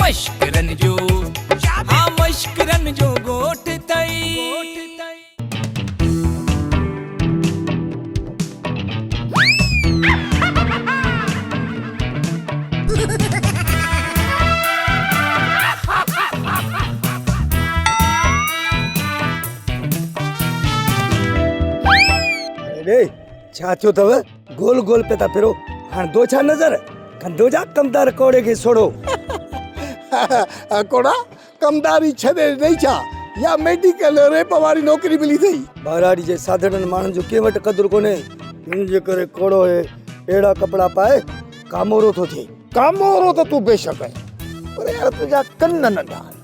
مشڪرن جو ها مشڪرن جو ڳوٺ اٿئي. ڏي ڇا ٿيو اٿو گول گول پيا ٿا ڦرو هڻندو ڇا نظر ڪندو جا ڪمدار ڪوڙي کي سوڙهو. ڪوڙا ڪمداري ڇڏي ڏنئي ڇا يا ميڊيڪل ريپ واري نوڪري ملي اٿئي. ٻهراڙي جي ساڌڙن ماڻهن جو ڪنهن وٽ قدر ڪونهي ان جي ڪري ڪوڙو اهي اهڙا ڪپڙا پائي ڪامورو ٿو ٿئي. ڪامورو ته تون بيشڪ آهين پر يار تنهنجا ڪن ننڍا آهن.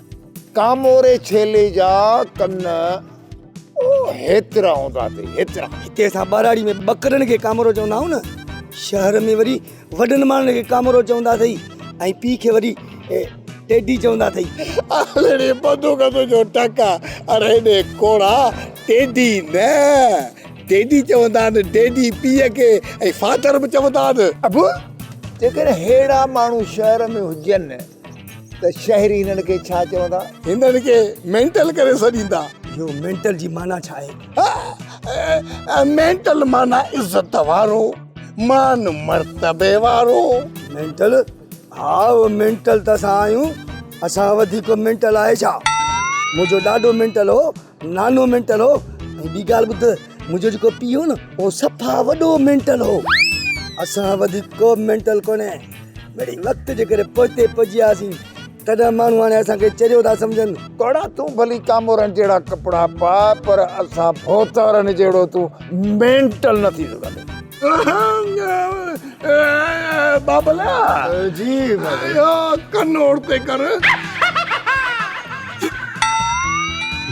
ڪاموري ڇيلي جا ڪن او هيترا هوندا اٿئي هيترا. هتي اسان ٻهراڙي ۾ ٻڪرن کي ڪامورو چوندا آهيون نه شهر ۾ وري وڏن ماڻهن کي ڪامورو چوندا اٿئي ۽ پيء کي وري ٽيڊي چوندا اٿئي. آلڙي بندوق تنهنجو ٽڪ آ. اري هيڏي ڪوڙا ٽيڊي نه ڊيڊي چوندا آهن ڊيڊي پيء کي ۽ فادر به چوندا آهن. ابو جيڪڏهن ههڙا ماڻهو شهر ۾ هجن ته شهري هنن کي ڇا چوندا؟ هنن کي مينٽل ڪري سڏيندا. اهو مينٽل جي معنيٰ ڇا آهي؟ مينٽل معنيٰ عزت وارو، مان مرتبي وارو. مينٽل؟ ها اهو مينٽل ته اسان آهيون، اسان وڌيڪ مينٽل آهي ڇا؟ منهنجو ڏاڏو مينٽل هو، نانو مينٽل هو ۽ ٻي ڳالهه ٻڌ منهنجو جيڪو پيء هو نه اهو صفا وڏو مينٽل هو. اسان وڌيڪ ڪو به مينٽل ڪونهي. مڙئي وقت جي ڪري پوئتي پئجي وياسين تڏهن ماڻهو هاڻي اسان کي چريو ٿا سمجهن. ڪوڙا تون ڀلي ڪامورن جهڙا ڪپڙا پاء پر اسان ڀوتارن جهڙو تون مينٽل نه ٿي سگهندين. بابل جي اهو ڪن اوڙتي ڪر.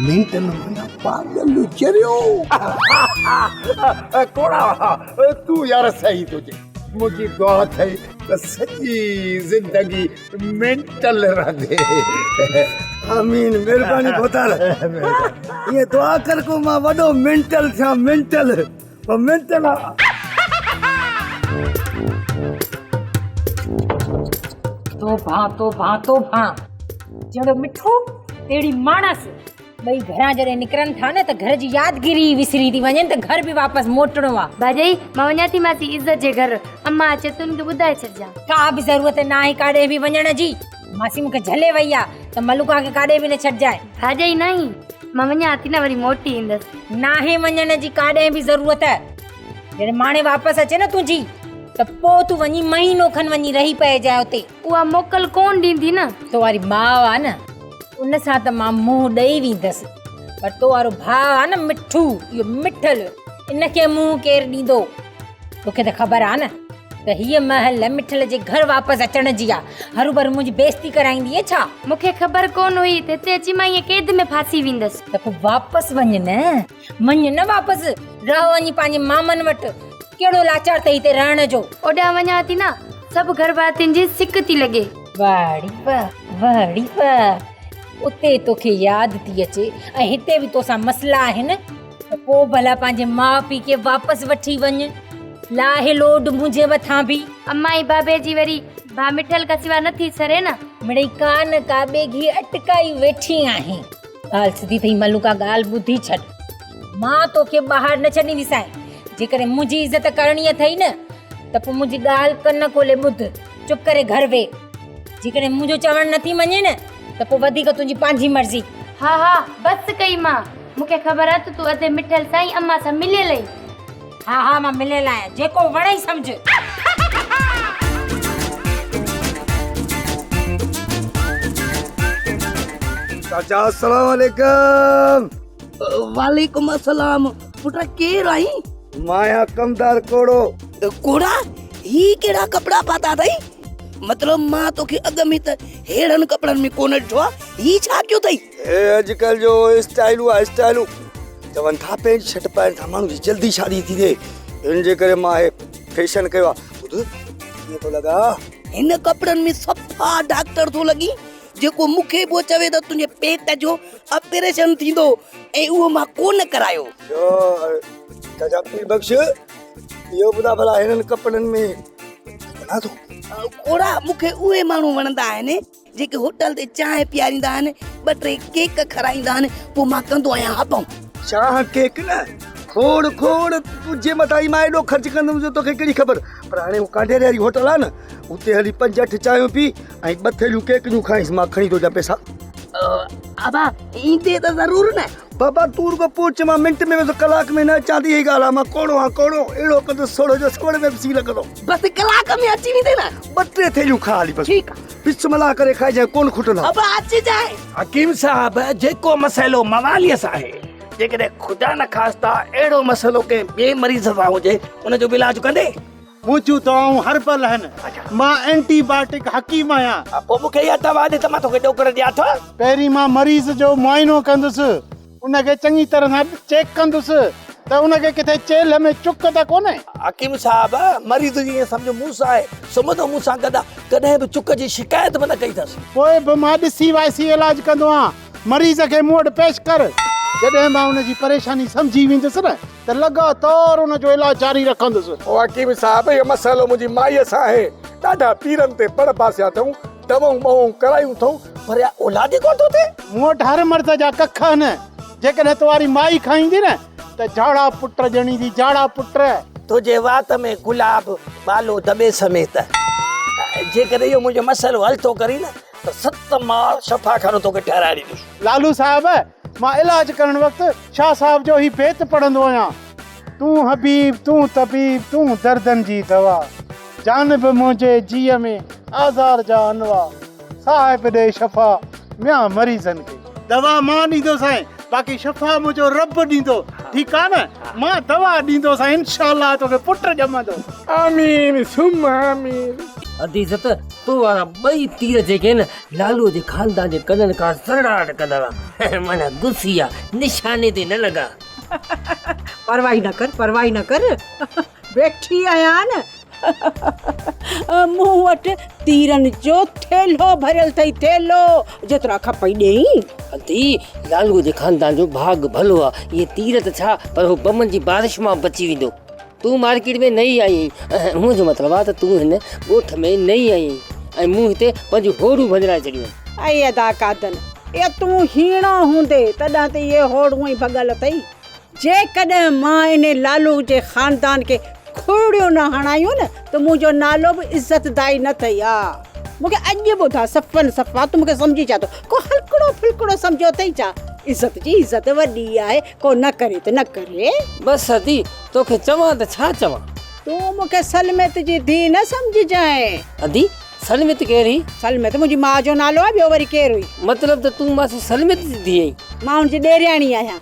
مينٽل معنيٰ پاڳل چريو. ڪوڙا تون يار صحيح ٿو چئين. منهنجي دعا اٿئي ته سڄي زندگي مينٽل رهندي. آمين مهرباني ڀوتار ائين دعا ڪر ڪو مان وڏو مينٽل ٿيان مينٽل مان مينٽل آ. توبهان توبهان توبهان جهڙو مٺو تهڙي ماڻس. ٻئي گهران جڏهن نڪرن ٿا نه ته گهر جي يادگيري ئي وسري ٿي وڃين ته گهر به واپس موٽڻو آ. ڀاڄائي، مان وڃان ٿي ماسي عزت جي گهر، امان اچي ته ان کي ٻڌائي ڇڏجان. ڪا به ضرورت ناهي ڪاڏي به وڃڻ جي. ماسي مون کي جهلي وئي آ ته ملوڪا کي ڪاڏي به نه ڇڏجانء. ڀاڄائي ناهي، مان وڃان ٿي نه وري موٽي ايندس. ناهي وڃڻ جي ڪاڏي به ضرورت. جڏهن ماڻي واپس اچي نه تنهنجي ته پوء تون وڃي مهينو کن وڃي رهي پئجانء اتي. اها موڪل ڪونه ڏيندي نه. تو واري ماء آ نه ان سان ته مان منهن ڏئي ويندس پر تو وارو ڀاء آ نه مٺو اهو مٺل ان کي منهن ڪير ڏيندو. توکي ته خبر آ نه ته هيء مهل مٺل جي گهر واپس اچڻ جي آ. هروڀرو منهنجي بيعزتي ڪرائيندينء ڇا؟ مون کي خبر ڪونه هئي ته هتي اچي مان ائين قيد ۾ ڦاسي ويندس. ته پوء واپس وڃ نه. وڃ نه واپس. رهه وڃي پنهنجي مامن وٽ. ڪهڙو لاچار اٿئي هتي رهڻ جو. اوڏانهن وڃان ٿي نه سڀ گهر ڀاتين جي سڪ ٿي لڳي. واهه ڙي واهه، واهه ڙي واهه. اتي توکي ياد ٿي اچي ۽ هتي به توسان مسئلا آهن ته پوء ڀلا پنهنجي ماء پيء کي واپس وٺي وڃ. لاهه لوڊ منهنجي مٿان به. امان ۽ بابي جي وري ڀاء مٺل کان سوا نه ٿي سري نه. مڙئي ڪا نه ڪا ٻيگهي اٽڪائي ويٺي آهين. ڳالهه سڌي اٿئي ملوڪا ڳالهه ٻڌي ڇڏ. مان توکي ٻاهر نه ڇڏينديسانء. جيڪڏهن منهنجي عزت ڪرڻي اٿئي نه ته پوء منهنجي ڳالهه ڪن کولي ٻڌ. چپ ڪري گهر ويهه. جيڪڏهن منهنجو چوڻ نٿي مڃين نه ته پوء وڌيڪ تنهنجي پنهنجي مرضي. ها ها بس ڪئي مان. مون کي خبر آ ته تون ادي مٺل سان ۽ امان سان مليل آهين. ها ها مان مليل آهيان. جيڪو وڻئي سمجهه. چاچا السلام عليڪم. وعليڪم السلام پٽ ڪير آهين؟ مان آهيان ڪمدار ڪوڙو. ڪوڙا هي ڪهڙا ڪپڙا پاتا اٿئي؟ مطلب مان توکي اڳ ۾ ته ههڙن ڪپڙن ۾ ڪونه ڏٺو آهي هي ڇا ڪيو اٿئي؟ هي اڄڪلهه جو اسٽائلون آهي اسٽائلون چون ٿا پينٽ شرٽ پائڻ سان ماڻهو جي جلدي شادي ٿي ٿئي ان جي ڪري مان هي فيشن ڪيو آهي ٻڌ ڪيئن ٿو لڳان؟ هن ڪپڙن ۾ صفا ڊاڪٽر ٿو لڳين جيڪو مون کي پيو چوي ته تنهنجي پيٽ جو آپريشن ٿيندو ۽ اهو مان ڪونه ڪرايو. چاچا پير بخش اهو ٻڌاء ڀلا هنن ڪپڙن ۾ وڻان ٿو؟ کوڙا مون کي اهي ماڻهو وڻندا آهن جيڪي هوٽل تي چانهه پياريندا آهن، ٻه ٽي ڪيڪ کارائيندا آهن، پوء مان ڪندو آهيان هبئون. چانهه ڪيڪ نه، کوڙ کوڙ تنهنجي مٿان ئي مان ايڏو خرچ ڪندم جو توکي ڪهڙي خبر. پر هاڻي هو ڪانڊيري واري هوٽل آهي نه، اتي هلي پنج اٺ چانهيون پي ۽ ٻه ٿيلهيون ڪيڪ جون کائينس، مان کڻي ٿو اچان پئسا. ابا ايندي ته ضرور نه. بابا تون رڳو پهچ مان منٽ ۾ ويس ڪلاڪ ۾ نه اچان ٿي اهي ڳالهه آ مان ڪوڙو آهيان ڪوڙو اهڙو ڪندس سوڙهو جو سوڙ ۾ به سين لڳندو. بس ڪلاڪ ۾ اچي ويندين نه. ٻه ٽي ٿيلهيون کاء هلي بس. ٺيڪ آ. بسم الله ڪري کائجانء ڪونه کٽندا. ابا اچجانء. حڪيم صاحب جيڪو مسئلو مواليء سان آهي جيڪڏهن خدا نخواسته اهڙو مسئلو ڪنهن ٻئي مريض سان هجي ان جو به علاج ڪندي؟ منهنجون دوائون هربل آهن. مان اينٽي بايوٽڪ حڪيم آهيان. پوء مون کي اها دوا ڏي ته مان توکي ڏوڪڙ ڏيان ٿو. پهرين مان مريض جو معائنو ڪندس. ان کي چڱي طرح سان چيڪ ڪندس ته ان کي ڪٿي چيلهه ۾ چڪ ته ڪونهي. حڪيم صاحب، مريض جي ائين سمجهه مون سان آهي. سمهندو مون سان گڏ آهي. ڪڏهن به چڪ جي شڪايت به نه ڪئي اٿس. پوء به مان ڏسي وائسي علاج ڪندو آهيان. مريض کي مون وٽ پيش ڪر. جڏهن مان ان جي پريشاني سمجهي ويندس نه ته لڳاتار ان جو علاج جاري رکندس. او حڪيم صاحب اهو مسئلو منهنجي مائيء سان آهي. ڏاڍا پيرن تي پڙ باسيا اٿئون، دوائون ٻوائون ڪرايون اٿئون پر اها اولاد ئي ڪونه ٿو ٿئي. مون وٽ هر مرض جا ڪک آهن. جيڪڏهن تو واري مائي کائيندي نه ته جاڙا پٽ ڄڻيندي، جاڙا پٽ. تنهنجي وات ۾ گلاب ٻالو دٻي سميت. جيڪڏهن اهو منهنجو مسئلو حل ٿو ڪرين نه ته ست ماڙ شفاخانو توکي ٺهرائي ڏيندس. لالو صاحب! مان علاج ڪرڻ وقت شاهه صاحب جو هي بيت پڙهندو آهيان، تون حبيب تون طبيب تون دردن جي دوا، جانب منهنجي جيء ۾ آزار جا انواع، صاحب ڏي شفا ميان مريضن کي. دوا مان ڏيندوسانء باقي شفا منهنجو رب ڏيندو، ٺيڪ آ نه؟ مان دوا ڏيندوسانء انشاء الله توکي پٽ ڄمندو. آمين ثم آمين. ادي عزت تو وارا ٻئي تير جيڪي آهن لالوء جي خاندان جي ڪنن کان سرڙاٽ ڪندا هئا معنيٰ گسي ويا نشاني تي نه لڳا. پرواهي نه ڪر پرواهي نه ڪر ويٺي آهيان نه مون وٽ تيرن جو ٿيلهو ڀريل اٿئي ٿيلهو جيترا کپئي ڏيئي. ادي لالوء جي خاندان جو ڀاڳ ڀلو آ اهي تير ته ڇا پر هو بمن جي بارش مان بچي ويندو. تون مارڪيٽ ۾ نئين آئي آهين منهنجو مطلب آهي ته تون هن ڳوٺ ۾ نئين آئي آهين ۽ مون هتي پنهنجون هوڙون ڀڃرائي ڇڏيون آهن. اي ادا قادن، اي تون هيڻو هوندي تڏهن ته اهي هوڙون ئي ڀڳل اٿئي. جيڪڏهن مان انهي لالو جي خاندان کي کڙڙيون نه هڻايون نه ته منهنجو نالو به عزت دائي نه اٿئي. ها مون کي اڄ ٻڌاء صفن صفا تون مون کي سمجهين ڇا ٿو؟ ڪو هلڪڙو ڦلڪڙو سمجهيو اٿئي ڇا؟ عزت جي عزت وڏي آهي، ڪو نه ڪري ته نه ڪري. بس ادي، توکي چوان ته ڇا چوان؟ تون مون کي سلميت جي ڌيء نه سمجهجانء. ادي، سلميت ڪير هئي؟ سلميت منهنجي ماء جو نالو آهي، ٻيو وري ڪير هئي؟ مطلب ته تون ماسي سلميت جي ڌيء آهين. مان هن جي ڏيرياڻي آهيان.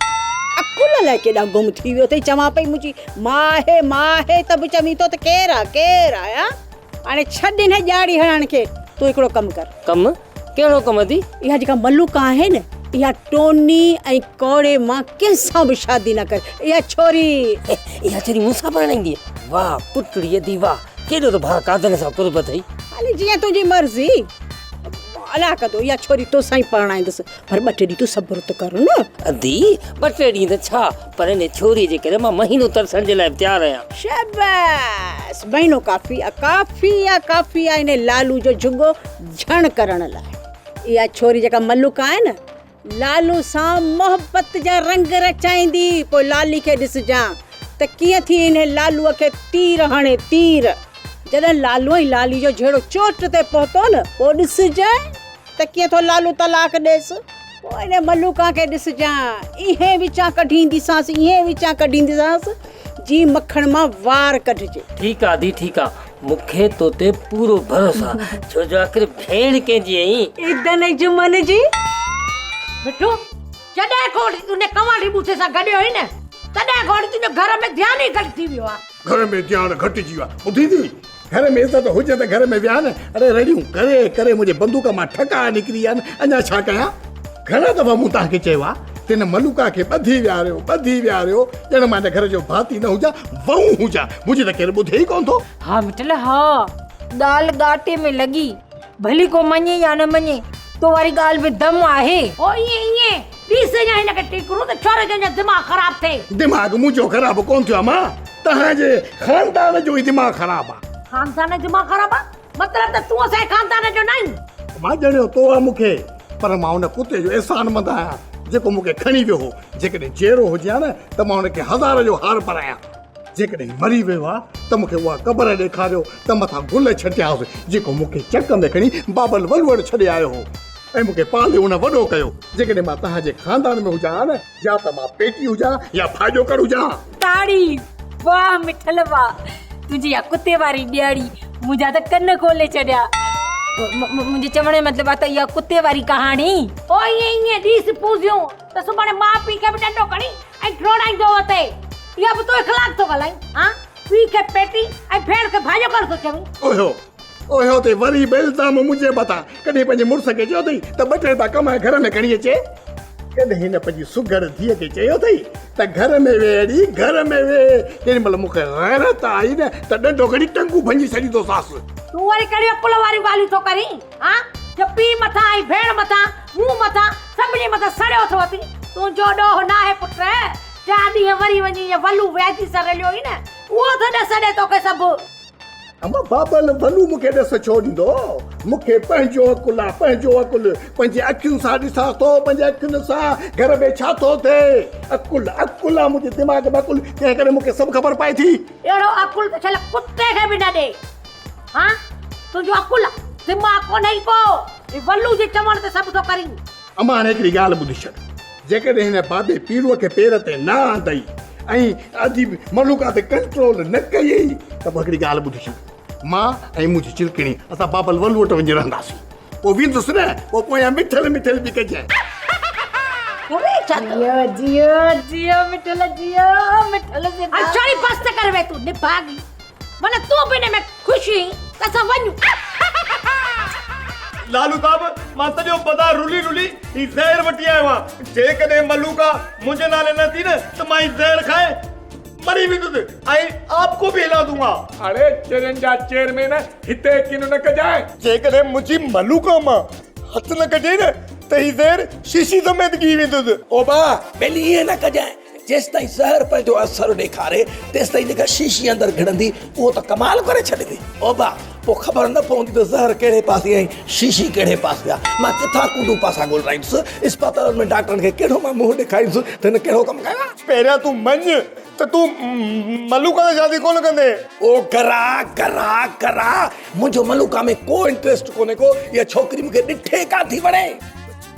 عقل الائي ڪيڏانهن گم ٿي ويو اٿئي. چوان پئي منهنجي ماء آهي، ماء آهي ته به چوين ٿو ته ڪير آ، ڪير آ؟ هاڻي ڇڏ انهيء ڄاڙي هڻڻ کي، تون هڪڙو ڪم ڪر. ڪم؟ ڪهڙو ڪم ادي؟ اها جيڪا ملوڪ آهي نه، اها ٽوني ۽ ڪوڙي مان ڪنهن سان به شادي نه ڪر. اها ڇوري. اها ڇوري مون سان پرڻائيندينء؟ واهه پٽڙي ادي واهه، ڪيڏو ته ڀاء قادر سان قرب اٿئي. هلي جيئن تنهنجي مرضي. الله ڪندو اها ڇوري توسان ئي پرڻائيندس، پر ٻه ٽي ڏينهن تون صبر ته ڪر نه. ادي، ٻه ٽي ڏينهن ته ڇا، پر ان ڇوري جي ڪري مان مهينو ترسڻ جي لاء به تيار آهيان. شاباس! مهينو ڪافي آ، ڪافي آ، ڪافي آ ان لالو جو جهڳو جهڻ ڪرڻ لاء. اها ڇوري جيڪا ملوڪ آهي نه، لالو سان محبت جا رنگ رچائيندي، پوء لالي کي ڏسجان ته ڪيئن ٿي انهي لالوء کي تير هڻي، تير. جڏهن لالو ۽ لالي جو جهيڙو چوٽ تي پهتو نه، پوء ڏسجانء ته ڪيئن ٿو لالو طلاق ڏيس. پوء انهي ملوڪان کي ڏسجان، اينهين وچان ڪڍينديسانس، اينهين وچان ڪڍينديسانس، جيئن مکڻ مان وار ڪڍجي. ٺيڪ آ ادي ٺيڪ آ، مون کي تو تي پورو ڀروسو آ، ڇو جو آخر ڀيڻ ڪنهن جي آهين. عيدن ۽ جمعن جي. مٺو، جڏهن کان وٺي تون ان ڪنواري ٻوٿي سان گڏيو آهين نه، تڏهن کان وٺي تنهنجو گهر ۾ ڌيان ئي گهٽ ٿي ويو آ. گهر ۾ ڌيان گهٽجي ويو آ، ٻڌين ٿي؟ گهر ۾ عزت هجي ته گهر ۾ ويهان نه. اڙي رڙيون ڪري ڪري منهنجي بندوق مان ٺڪاء نڪري ويا آهن، اڃا ڇا ڪيان؟ گهڻا دفعا مون توهان کي چيو آهي ته هن ملوڪا کي ٻڌي ويهاريو، ٻڌي ويهاريو، ڄڻ مان هن گهر جو ڀاتي نه هجان، وئون هجان. منهنجي ته ڪير ٻڌي ئي ڪونه ٿو. ها مٺل ها، ڳالهه ڳاٽي ۾ لڳي، ڀلي ڪو مڃي يا نه مڃي، تو واري ڳالهه ۾ دم آهي. او ائين ائين، ڏيس اڃا هن کي ٽيڪرون ته ڇوري جو اڃا دماغ خراب ٿئي. دماغ منهنجو خراب ڪونه ٿيو آهي مان، توهان جي خاندان جو ئي دماغ خراب آهي. خاندان جو دماغ خراب آهي؟ مطلب ته تون اسان جي خاندان جو ناهين. مان ڄڻيو تو آ مون کي، پر مان ان ڪتي جو احسانمند آهيان، جيڪو مون کي کڻي ويو هو. جيڪڏهن جيئرو هجي ها نه ته مان هن کي هزار جو هار پارايان. جيڪڏهن مري ويو ها ته مون کي اها قبر ڏيکاريو ته مٿان گل ڇٽيانس، جيڪو مون کي چڪ ۾ کڻي بابل ولوڙ ڇڏي آيو هو ۽ مون کي پالي ان وڏو ڪيو. جيڪڏهن مان توهان جي خاندان ۾ هجان ها نه، يا ته مان پيٽي هجان يا ڀاڄوڪڙ هجان. تاڙي، واهه مٺل واهه، تنهنجي اها ڪتي واري ڏياڙي منهنجا ته ڪن کولي ڇڏيا. منهنجي چوڻ جو مطلب آهي ته اها ڪتي واري ڪهاڻي. پوء ائين ائين ڏيس پوزيون ته سڀاڻي ماء پيء کي به ڏنڊو کڻي ۽ ڊوڙائيندو وتي. اها به تون اخلاق ٿو ڳالهائين ها؟ پيء کي پيٽي ۽ ڀيڻ کي ڀاڄوڪڙ ٿو چوين. اوهيو اوهيو تي وري به الزام منهنجي مٿان. ڪڏهن پنهنجي مڙس کي چيو اٿئي ته ٻه ٽي رپيا ڪمائي گهر ۾ کڻي اچي؟ ڪڏهن هن پنهنجي سگهڙ ڌيء کي چيو اٿئي ته گهر ۾ ويهه اڙي گهر ۾ ويهه. ڪيڏي مهل مون کي غيرت آئي نه ته ڏنڊو کڻي ٽنگون ڀڃي ڇڏيندوسانس. تون وري ڪهڙيون عقل واريون ڳالهيون ٿو ڪرين ها؟ جو پيء مٿان ۽ ڀيڻ مٿان، مون مٿان، سڀني مٿان سڙيو ٿو وتين. تنهنجو ڏوهه ناهي پٽ. جا ڏينهن وري وڃي ائين ولو وياجي سان رليو هئين نه، اهو ٿو ڏس ڏي توکي سڀ. اما بابل ولو مون کي ڏس ڇو ڏيندو؟ مون کي پنهنجو عقل آ، پنهنجو عقل. پنهنجي اکين سان ڏسان ٿو، پنهنجي اکين سان گهر ۾ ڇا ٿو ٿئي. عقل، عقل آ منهنجي دماغ ۾ عقل، تنهن ڪري مون کي سڀ خبر پئي ٿي. اهڙو عقل ته شل ڪتي کي به نه ڏي. ها، تنهنجو عقل آ، دماغ ڪونهي ڪو. هي ولو جي چوڻ تي سڀ ٿو ڪرين. امان هڪڙي ڳالهه ٻڌي ڇڏ، جيڪڏهن هن بابي پيروء کي پير تي نه آندئي ۽ ادي ملوڪا تي ڪنٽرول نه ڪيئي ته پوء هڪڙي ڳالهه ٻڌي ڇڏ، مان ۽ منهنجي چلڪڻي اسان بابل ولو وٽ وڃي رهنداسين. پوء ويندس نه، پوء پويان مٺل مٺل به ڪجانء. جيئو جيئو جيئو مٺل جيئو مٺل زنده. هل ڇڙي بس ته ڪر وي تون نڀاڳي. معنيٰ تون به ان ۾ خوش هئين ته اسان وڃون. لالو صاحب، مان سڄو بازار رلي رلي هي زهر وٺي آيو آهيان. جيڪڏهن ملوڪا منهنجي نالي نه ٿي نه ته مان هي زهر کائي مري ويندس ۽ آپ ڪو به هلا دونگا. اڙي چرين جا چيئرمين هتي ڪن نه ڪجانء. جيڪڏهن منهنجي ملوڪا مان هٿ نه ڪڍيئي نه ته هي زهر شيشي سميت ڳهي ويندس. او با، ٻيلي ائين نه ڪجانء. جيستائين زهر پنهنجو اثر ڏيکاري، تيستائين جيڪا شيشي اندر گهڙندي، اهو ته ڪمال ڪري ڇڏيندي. اوبا، پوء خبر نه پوندي ته زهر ڪهڙي پاسي ۽ شيشي ڪهڙي پاسي آ. مان ڪٿان ڪنڊون پاسا ڳولرائيندس. اسپتالن ۾ ڊاڪٽرن کي ڪهڙو مان منهن ڏيکاريندس ته هن ڪهڙو ڪم ڪيو آ. پهريان تون مڃ ته تون ملوڪا سان شادي ڪونه ڪندين. او گرا، گرا، گرا، منهنجو ملوڪا ۾ ڪو انٽريسٽ ڪونهي ڪو. اها ڇوڪري مون کي ڏٺي ڪانه ٿي وڻي.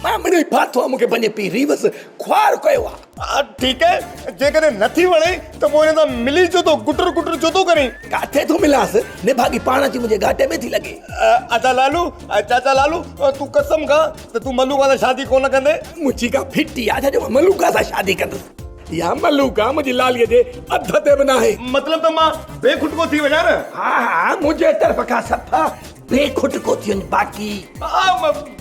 مان مڙيئي ڦاٿو آ، مون کي پنهنجي پيء ريوس خوار ڪيو آ. ٺيڪ آهي، جيڪڏهن نه ٿي وڻئي ته پوء هن سان ملي ڇو ٿو، گٽر گٽر ڇو ٿو ڪرين؟ ڪاٿي ٿو ملانس، نڀاڳي پاڻ اچي منهنجي ڳاٽي ۾ ٿي لڳي. ادا لالو، چاچا لالو، تون قسم کا ته تون ملوڪا سان شادي ڪونه ڪندين. منهنجي ڪا ڦٽي آ ڇا جو مان ملوڪا سان شادي ڪندس. اها ملوڪا منهنجي لاليء جي اڌ تي به ناهي. مطلب ته مان بي کٽڪو ٿي وڃان نه؟ ها ها، منهنجي طرف کان صفا بي کٽڪو ٿي وڃ باقي.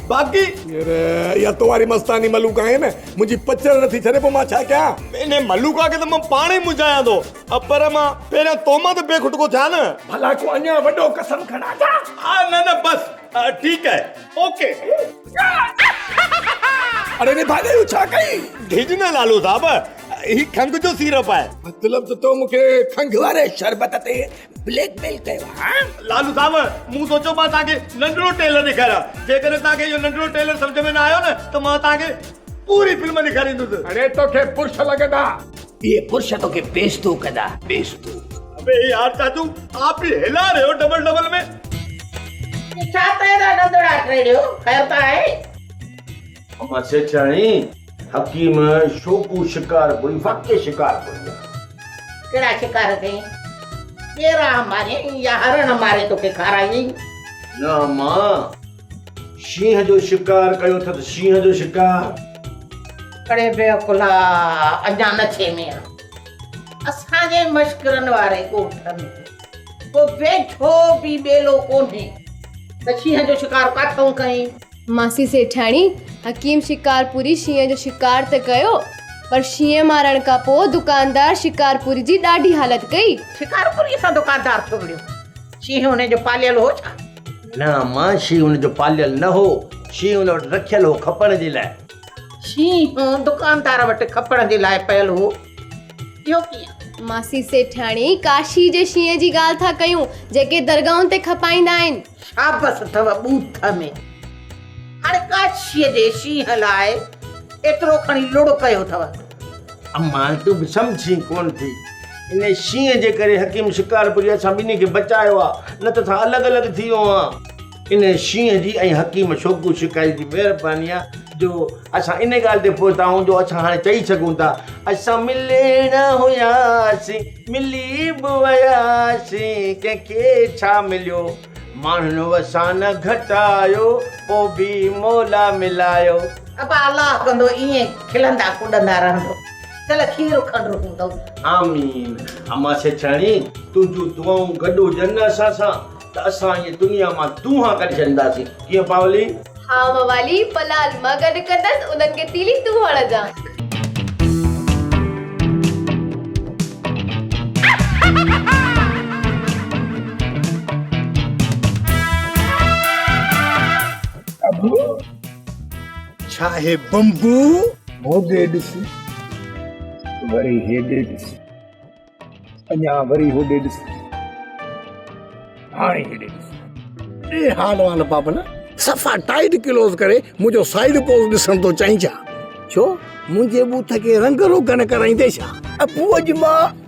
باقي. يار اها تو واري مستاني ملوڪا آهي نه منهنجي پچر نٿي ڇڏي پوء مان ڇا ڪيان. انهي ملوڪا کي ته مان پاڻ ئي منجهايان ٿو پر مان پهريان تو مان ته بي کٽڪو ٿيان نه. ڀلا ڪو اڃا وڏو قسم کڻان ڇا. نه نه بس ٺيڪ آهي اوڪي. اڙي نڀاڳي اهو ڇا ڪئي. ڊڄ نه لالو صاحب هي کنگهه جو سيرپ آهي. مطلب ته تو مون کي کنگهه واري شربت تي بليڪ ميل ڪيو آ. لالو صاحب مون سوچيو مان توهان کي ننڍڙو ٽيلر ڏيکاريان جيڪڏهن توهان کي اهو ننڍڙو ٽيلر سمجهه ۾ نه آيو نه ته مان توهان کي پوري فلم ڏيکاريندس. اڙي توکي برش لڳندا. اهي برش توکي بيستو ڪندا بيستو. ابي يار چاچو آپ به هلا رهي هو ڊبل ڊبل ۾. ڇا ته ايڏا ڏندڙا ٽيڙيو خير ته آهي. اما سيٺياڻي، حڪيم شوڪو شڪارپوري واقعي شڪارپوري آ. ڪهڙا شڪار ڪيئي؟ ڳيرا ماريائين يا هرڻ ماري توکي کارايائين؟ نه اما، شينهن جو شڪار ڪيو اٿس، شينهن جو شڪار. اڙي بيعقلا، اڃا نه ڇيمين آ. اسان جي مشڪرن واري ڳوٺ ۾ ڪو ويجهو به ٻيلو ڪونهي ته شينهن جو شڪار ڪاٿئون ڪئين؟ ماسي سيٺياڻي، حڪيم شڪارپوري شينهن جو شڪار ته ڪيو، پر شينهن مارڻ کان پوء دڪاندار شڪارپوري جي ڏاڍي حالت ڪئي. شڪارپوريء سان دڪاندار ڇو وڙهيو؟ شينهن هن جو پاليل هو ڇا؟ نه امان، شينهن هن جو پاليل نه هو، شينهن هن وٽ رکيل هو کپڻ جي لاء. شينهن دڪاندار وٽ کپڻ جي لاء پيل هو؟ اهو ڪيئن؟ ماسي سيٺياڻي، ڪاشي جي شينهن جي ڳالهه ٿا ڪيون، جيڪي درگاهن تي کپائيندا آهن. شابس اٿو ٻوٿ ۾. ڪاڇيء جي شينهن لاء ايترو کڻي لڙ ڪيو اٿو. امان تون به سمجهين ڪونه ٿي. انهيء شينهن جي ڪري حڪيم شڪارپوري اسان ٻنهي کي بچايو آ، نه ته اسان الڳ الڳ ٿي ويو هان. انهيء شينهن جي ۽ حڪيم شوڪو شڪاري جي مهرباني آ جو اسان ان ڳالهه تي پهتا آهيون جو اسان هاڻي چئي سگهون ٿا، اسان ملڻا هياسين، ملي به وياسين، ڪنهن کي ڇا مليو؟ ماڻهن وسان نه گهٽايو، پوء به مولا ملايو. ابا الله ڪندو ائين کلندا ڪڏندا رهندو. چل کير کنڊ هوندو. آمين. امان سيٺياڻي تنهنجون دعائون گڏ هجن نه اسان سان ته اسان هيء دنيا مان دونهان ڪڍي ڇڏينداسين. ڪيئن پاولي؟ ها موالي پلال مان گڏ ڪندس انهن کي تيلي تون هڻجان. ابو ڇا آهي بمبو؟ هوڏي ڏس، وري هيڏي ڏس، اڃا وري هوڏي ڏس، هاڻي هيڏي ڏس. ڏي حال وال بابل، صفا ٽائيٽ ڪلوز ڪري منهنجو سائيڊ پوز ڏسڻ ٿو چاهين ڇا؟ ڇو منهنجي ٻوٿ کي رنگ روغن ڪرائيندين ڇا؟ ابو اڄ مان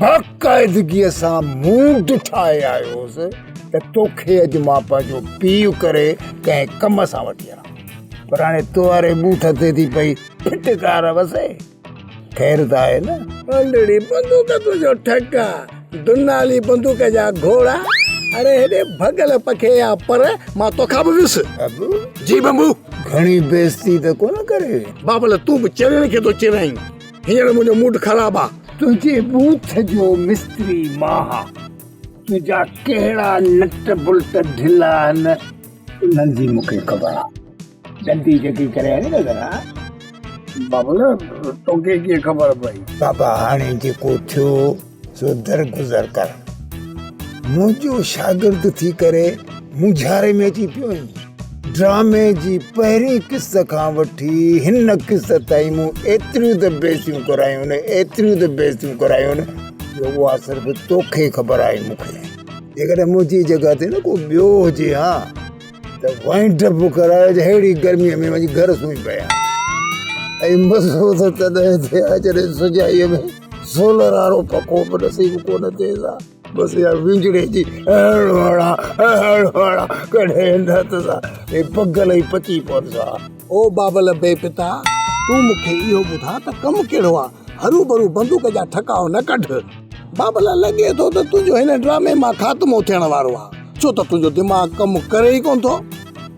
باقاعدگيء سان موڊ ٺاهي آيو هوس ته توکي اڄ مان پنهنجو پيء ڪري ڪنهن ڪم سان وٺي هلان پر هاڻي تو واري ٻوٿ تي ٿي پئي ڦٽڪار وسي. خير ته آهي نه؟ انڊڙي بندوق تنهنجو ٺڪ آ، دنالي بندوق جا گهوڙا، اڙي هيڏي ڀڳل پکي جا پر مان توکان به ويس. ابو. جي بمبو. گهڻي بيعزتي ته ڪونه ڪري وئين. بابل تون به چرين کي ٿو چرائين. هينئر منهنجو موڊ خراب آ. تنهنجي ٻوٿ جو مستري مان هان. تنهنجا ڪهڙا نٽ بلٽ ڍلا آهن، انهن جي مون کي خبر آ. ڏندي جهڪي ڪري آهي نه ذرا. بابل توکي ڪيئن خبر پئي؟ بابا هاڻي جيڪو ٿيو سو درگذر ڪر. منهنجو شاگرد ٿي ڪري مونجهاري ۾ اچي پيو آهين. ڊرامي جي پهرين قسط کان وٺي هن قسط تائين مون ايتريون ته بيعزتيون ڪرايون آهن، ايتريون ته بيعزتيون ڪرايون آهن جو اها صرف توکي خبر آهي مون کي. جيڪڏهن منهنجي جڳهه تي نه ڪو ٻيو هجي ها ته وائنڊ اپ ڪرائي ههڙي گرميء ۾ وڃي گهر سمهي پئي ها ۽ مزو ته تڏهن ٿئي ها جڏهن سجائيء ۾ سولر وارو پکو به نصيب ڪونه ٿئيس ها. بس اها وينجڙي جي اهڙو هڻا اهڙو هڻا ڪڏهن نه ته سا اي پگل ئي پچي پونس ها. او بابل بي پتا، تون مون کي اهو ٻڌاء ته ڪم ڪهڙو آ؟ هروڀرو بندوق جا ٺڪاء نه ڪڍ. بابل لڳي ٿو ته تنهنجو هن ڊرامي مان خاتمو ٿيڻ وارو آ، ڇو ته تنهنجو دماغ ڪم ڪري ئي ڪونه ٿو.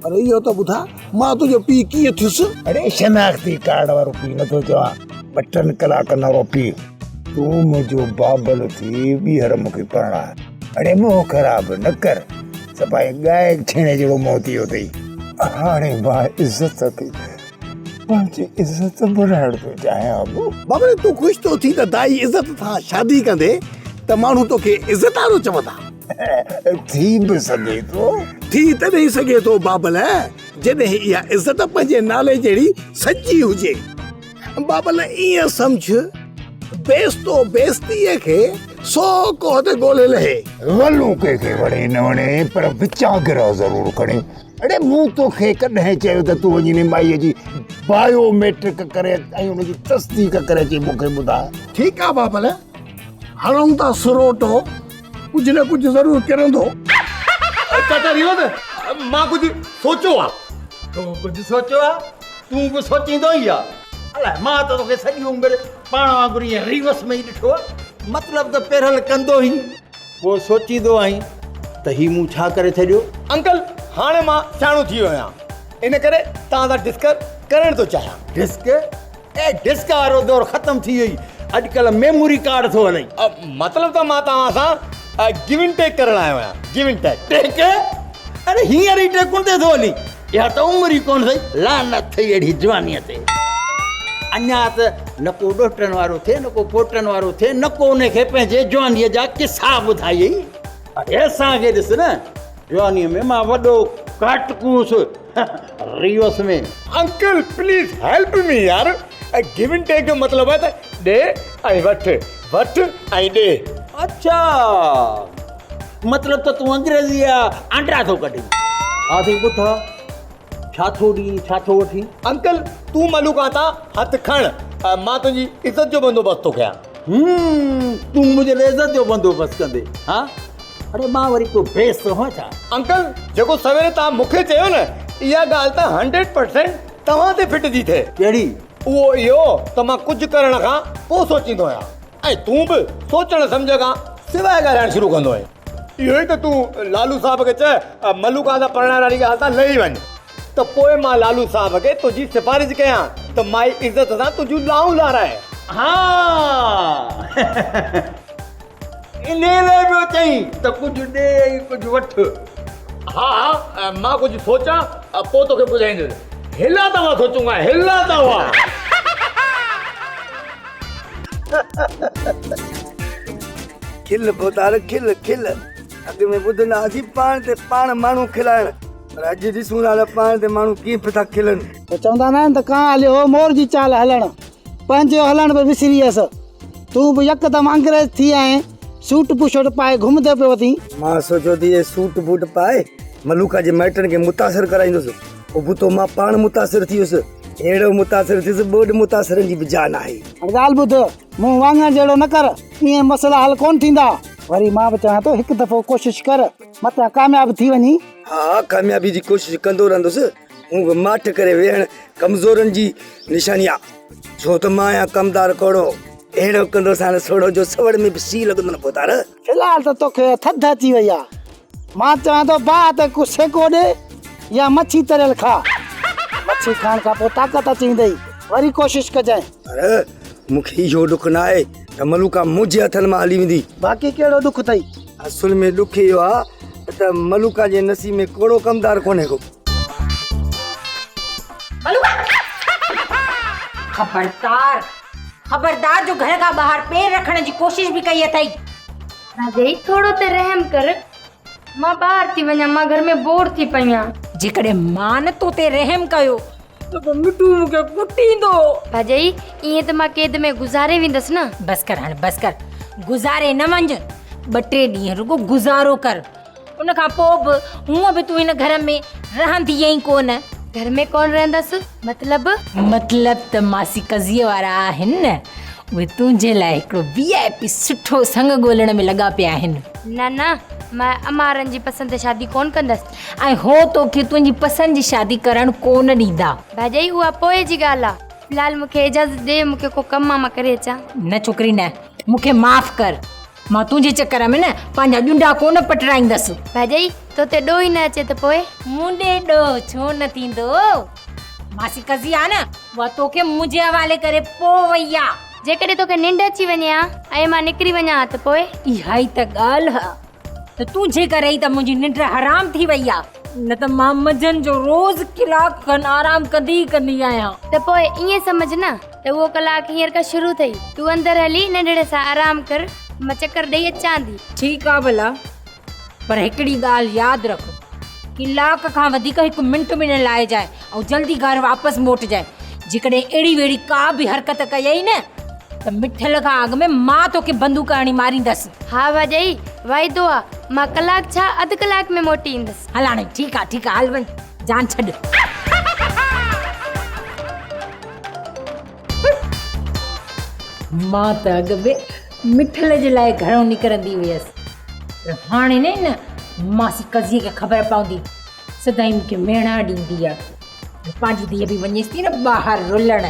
پر اهو ته ٻڌاء مان تنهنجو پيء ڪيئن ٿيس؟ اڙي شناختي ڪارڊ وارو پيء نٿو چوان، ٻه ٽن ڪلاڪن وارو پيء. تون منهنجو بابل ٿي ٻيهر مون کي پرڻاء. اڙي منهن خراب نه ڪر، صفائي ڳائي ڇيڻي جهڙو منهن ٿي ويو اٿئي. هاڻي مان عزت کي پنهنجي عزت بڻائڻ ٿو چاهيان ابو. بابل تون خوش ٿو ٿين ته دائي عزت سان شادي ڪندي ته ماڻهو توکي عزت وارو چوندا. ٿي به سگهي ٿو. ٿي تڏهن سگهي ٿو بابل جڏهن اها عزت پنهنجي نالي جهڙي سچي هجي. بابل ائين سمجهه بيستو بيستيء کي سو ڪوهه تي ڳولي لهي. ولون ڪنهن کي وڻي نه وڻي پر وچان گرهه ضرور کڻي. اڙي مون توکي ڪڏهن چيو ته تون وڃي انهي مائيء جي بايو ميٽرڪ ڪري اچ ۽ ان جي تصديق ڪري اچي مون کي ٻڌاء. ٺيڪ آ بابل، هڻون ٿا سروٽو، ڪجهه نه ڪجهه ضرور ڪرندو. چاچا ريوز، مان ڪجهه سوچيو آ. تو ڪجهه سوچيو آ؟ تون به سوچيندو ئي آ. الاء مان ته توکي سڄي عمر پاڻ وانگر ائين ريوس ۾ ئي ڏٺو آ. مطلب ته پيرل ڪندو هين، پوء سوچيندو آهين ته هي مون ڇا ڪري ڇڏيو. انڪل هاڻي مان سياڻو ٿي ويو آهيان، ان ڪري توهان سان ڊسڪر ڪرڻ ٿو چاهيان. ڊسڪ؟ اي ڊسڪ وارو دور ختم ٿي ويئي، اڄڪلهه ميموري ڪارڊ ٿو هلئي. مطلب ته مان توهان سان گيو اينڊ ٽيڪ ڪرڻ آيو آهيان، گيو اينڊ ٽيڪ. ٽيڪ؟ اڙي هينئر ئي ٽيڪن تي ٿو هلين، اها ته عمر ئي ڪونه اٿئي، لعنت ٿئي اهڙي جوانيء تي. اڃا ته نه ڪو ڏوهٽن وارو ٿئي، نه ڪو پوٽن وارو ٿئي، نه ڪو ان کي پنهنجي جوانيء جا قصا ٻڌائيئي. اڙي اسان کي ڏس نه، جوانيء ۾ مان وڏو ڪاٽڪو هوس، ريوس ۾. انڪل پليز هيلپ مي يار، گيو اينڊ ٽيڪ جو مطلب آهي ته ڏي ۽ وٺ، وٺ ۽ ڏي. اڇا مطلب ته تون انگريزيء جا آنڊا ٿو ڪڍين. آڌي ٻڌاء ڇا ٿو ڏين ڇا ٿو وٺين؟ انڪل تون ملوڪان تان هٿ کڻ مان تنهنجي عزت جو بندوبست ٿو ڪيان. هم تون منهنجي لاء عزت جو بندوبست ڪندي ها؟ اڙي مان وري ڪو بيس هان ڇا؟ انڪل جيڪو سويري توهان مون کي چيو نه اها ڳالهه ته 100% توهان تي فٽ ٿي ٿئي. ڪهڙي؟ اهو اهو ته مان ڪجهه ڪرڻ کان پوء سوچيندو آهيان ۽ تون به سوچڻ سمجهه کان سواء ڳالهائڻ شروع ڪندو آهين. اهو ئي ته تون لالو صاحب کي چئه ملوڪان سان پرڻائڻ واري ڳالهه تان لهي وڃ ته پوء مان لالو صاحب کي تنهنجي سفارش ڪيان ته مائي عزت سان تنهنجون لائون لارائي. ها انهيء لاء پيو چئين ته ڪجهه ڏي ۽ ڪجهه وٺ. ها ها مان ڪجهه سوچان پوء توکي ٻڌائيندس. هلا توهان سوچون هلا توهان. کل ڀوتار کل کل. اڳ ۾ ٻڌندا هئاسين پاڻ تي پاڻ ماڻهو کلائڻ پر اڄ ڏسون ٿا ته پاڻ تي ماڻهو ڪيئن پيا ٿا کلن. چوندا نه آهن ته ڪانء هليو هو مور جي چال هلڻ، پنهنجو هلڻ به وسري ويس. تون به يڪدم انگريز ٿي آئين، سوٽ بوشرٽ پائي گهمندو پيو وتين. مان سوچيو ته اهي سوٽ بوٽ پائي ملوڪا جي مائٽن کي متاثر ڪرائيندس. ابتو مان پاڻ متاثر ٿي ويس. اهڙو متاثر ٿيس ٻوڏ متاثرن جي به جاء ناهي. هاڻي ڳالهه ٻڌ، مون واڱڻ جهڙو نه ڪر، ائين مسئلا حل ڪونه ٿيندا. وري مان به چوان ٿو هڪ دفعو ڪوشش ڪر، متان ڪامياب ٿي وڃين. ها ها ڪاميابي جي ڪوشش ڪندو رهندس. مون به ماٺ ڪري ويهڻ ڪمزورن جي نشاني آ. ڇو ته مان آهيان ڪمدار ڪوڙو، اهڙو ڪندوسانس سوڙهو جو سوڙ ۾ به سيء لڳندو نه ڀوتار. في الحال ته توکي ٿڌ اچي وئي آ. مان چوان ٿو باهه تي ڪو سيڪو ڏي يا مڇي تريل کاء. مڇي کائڻ کان پوء طاقت اچي ويندئي، وري ڪوشش ڪجانء. پر مون کي اهو ڏک نه آهي ته ملوڪا منهنجي هٿن مان هلي ويندي. باقي ڪهڙو ڏک اٿئي؟ اصل ۾ ڏک اهو آ ته ملوڪا جي نصيب ۾ ڪوڙو ڪمدار ڪونهي ڪو. خبردار! خبردار جو گهر کان ٻاهر پير رکڻ جي ڪوشش به ڪئي اٿئي. ڀاڄائي ٿورو ته رحم ڪر. مان ٻاهر ٿي وڃان، مان گهر ۾ بور ٿي پئي آهيان. جيڪڏهن مان نه تو تي رحم ڪيو ته پوء مٺو مون کي ڪٽيندو. ڀاڄائي ائين ته مان قيد ۾ گذاري ويندس نه. بس ڪر هاڻي بس ڪر. گذاري نه وڃ. ٻه ٽي ڏينهن رڳو گذارو ڪر. ان کان پوء به هونء به تون هن گهر ۾ رهندينء ئي ڪونه. گهر ۾ ڪونه رهندس مطلب؟ مطلب ته ماسي قضيي وارا آهن نه، اهي تنهنجي لاء هڪڙو وي آء پي سٺو سڱ ڳولڻ ۾ لڳا پيا آهن. نه نه، مان امارن جي پسند تي شادي ڪونه ڪندس. ۽ هو توکي تنهنجي پسند جي شادي ڪرڻ ڪونه ڏيندا. ڀاڄائي اها پوء جي ڳالهه آ، في الحال مون کي اجازت ڏي، مون کي ڪو ڪم آ مان ڪري اچان. نه ڇوڪري نه، مون کي معاف ڪر. مان تنهنجي چڪر ۾ نه پنهنجا ڄنڊا ڪونه پٽرائيندس. ڀاڄائي، تو تي ڏوهه ئي نه اچي ته پوء؟ مون ڏي ڏوهه ڇو نه ٿيندو؟ ماسي قضيه آ نه، اها توکي منهنجي حوالي ڪري پوء وئي آ. جيڪڏهن توکي ننڊ اچي وڃي ها ۽ مان نڪري وڃان ها ته پوء؟ اها ئي ته ڳالهه آ ته تنهنجي ڪري ئي ته منهنجي ننڊ حرام ٿي وئي آ. نه ته مان منجهند جو روز ڪلاڪ کن آرام ڪندي ئي ڪندي آهيان. ته پوء ائين سمجهه نه ته اهو ڪلاڪ هينئر کان شروع ٿئي. تون اندر هلي ننڍڙي سان آرام ڪر، مان چڪر ڏئي اچان ٿي. ٺيڪ آ ڀلا، پر هڪڙي ڳالهه ياد رک، ڪلاڪ کان وڌيڪ هڪ منٽ به نه لائجانء ۽ جلدي گهر واپس موٽجانء. جيڪڏهن اهڙي وهڙي ڪا به حرڪت ڪيئي نه ته مٺل کان اڳ ۾ مان توکي بندوق هڻي ماريندس. ها ڀاڄائي، واعدو آ، مان ڪلاڪ ڇا اڌ ڪلاڪ ۾ موٽي ايندس. هل هاڻي ٺيڪ آ، ٺيڪ آ، هل وڃ، جان ڇڏ. مان ته اڳ به مٺل جي لاء گهرئون نڪرندي هيس، پر هاڻي نه هن ماسي قضيي کي خبر پوندي، سدائين مون کي ميڻا ڏيندي آ. پنهنجي ڌيء به وڃيس ٿي نه ٻاهر رلڻ.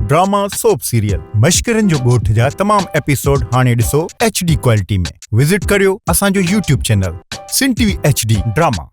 ڊراما سوپ سيريل مشڪرن جو ڳوٺ جا تمام ايپيسوڊ هاڻي ڏسو ايڇ ڊي ڪوالٽي ۾ وزٽ ڪريو اسان جو YouTube channel Sindh T V H D drama.